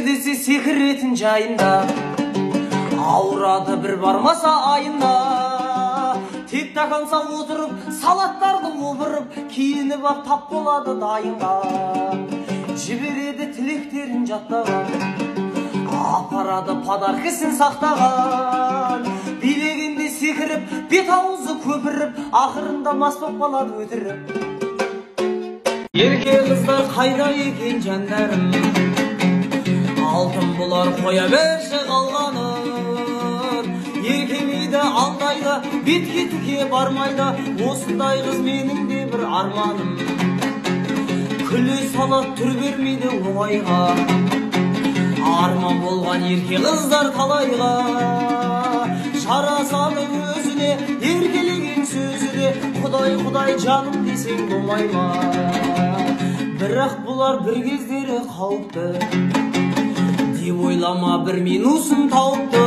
Сексір десе секіретін жайында, ауырады бір бармаса айында. Тек тақанса отырып, салаттарды опырып, киініп ап тап болады дайынға. Жібереді тілектерін жаттаған, апарады подаркісін сақтаған. Билегенде секіріп, бет аузы көпіріп, ақырында мас боп қалады өтіріп. Ерке қыздар қайда екен жандарым, алтын бұлар қоя берші қалғанын. Еркелейді, алдайды, бетке тіке бармайды, осындай қыз менің де бір арманым. Күле салат түр бермейді оңайға, арман болған ерке қыздар талайға. Жарасады өзіне еркелеген сөзі де, Құдай, Құдай жаным десең болмай ма? Бірақ бұлар бір кездері қауіпті деп ойлама, бір минусын тауыпты.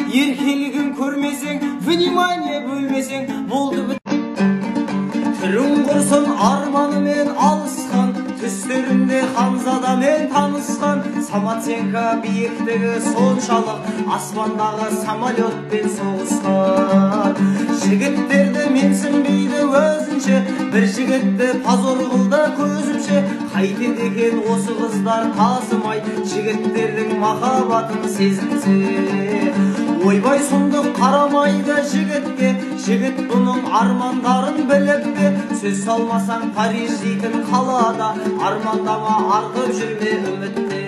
Еркелігін көрмесең, внимание бөлмесең, болды бітті. Түрің құрсын арманымен алысқан, түстерінде ханзадамен танысқан. Самоценка биіктігі соншалық, аспандағы самолетпен соғысқан. Жігіттерді менсінбейді өзінше, бір жігітті позор қылды көзімше. Қайтеді екен осы қыздар тасымай, жігіттердің махаббатын сезінсе. Ойбай сұмдық қарамайды жігітке, жігіт бұның армандарын біліп пе? Сөз салмасаң Париж дейтін қалада, армандама артып жүрме үмітте.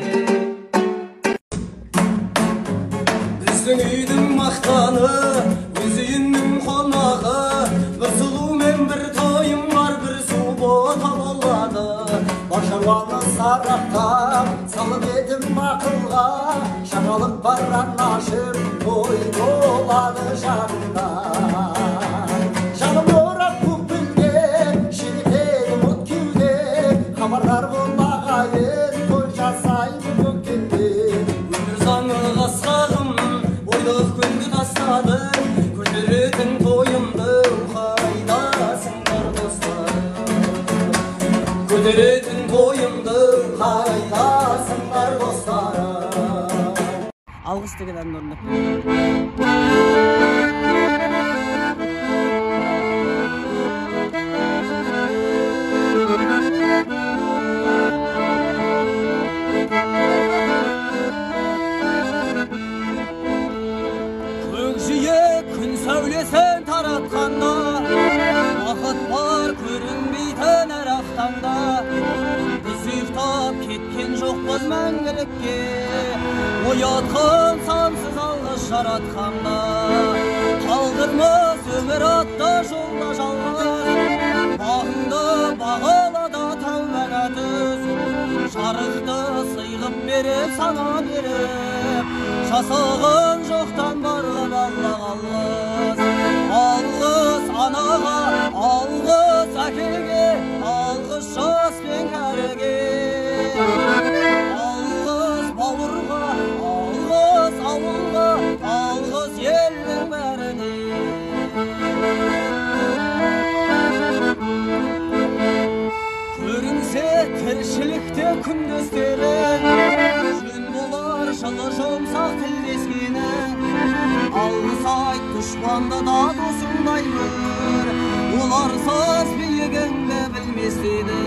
Біздің үйдің мақтаны, өз үйінің қонағы, бір сұлумен бір тойым бар, бір су бота болады. Бар шаруаны сараптап, салып едім ақылға, жаңалық бар анашым, той болады жанымда. Жаным орап көк белге, шегітеді от кеуде, хабардар бол ағайын, той жасаймын көктемде. Өмір заңы қасқағым, ойлық күнді тастадым, көтеретін тойымды қайдасыңдар достар? Көтеретін тойымды қайдасыңдар достарым? Алғыс деген әнін орындап. Көкжиек күн сәулесін таратқанда, бақыт бар көрінбейтін әр ақ таңда. Біз ұйықтап кеткен жоқпыз мәңгілікке, оятқан сансыз алғыс жаратқанға. Қалдырмас өмір атты жолда жалғыз, бағыңды бағала да тәубаңа түс. Жарықты сыйлып беріп, сана беріп, жасаған жоқтан барлық Аллаға алғыс. Алғыс анаға, алғыс әкеге, алғыс жас пен кәріге. Алғыс бауырға, алғыс ауылға, алғыс елдің бәріне. Көрінсе тіршілікте күндестерің, жөн болар жылы жұмсақ тілдескенің. Алғыс айт дұшпанды да досыңдай көр, оларсыз биігіңді білмес еді.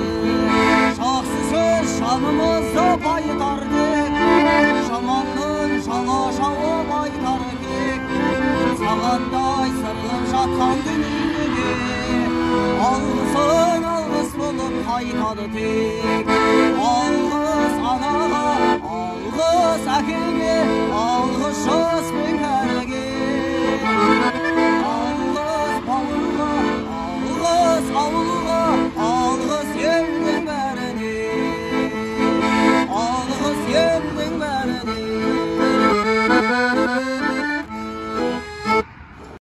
Жақсы сөз жанымызды байытар тек, жаманның жала жауып айтар кек. Сағаттай сырғып жатқан дүниеге, алғысың алғыс болып қайтады тек. Алғыс анаға, алғыс әкеге, алғыс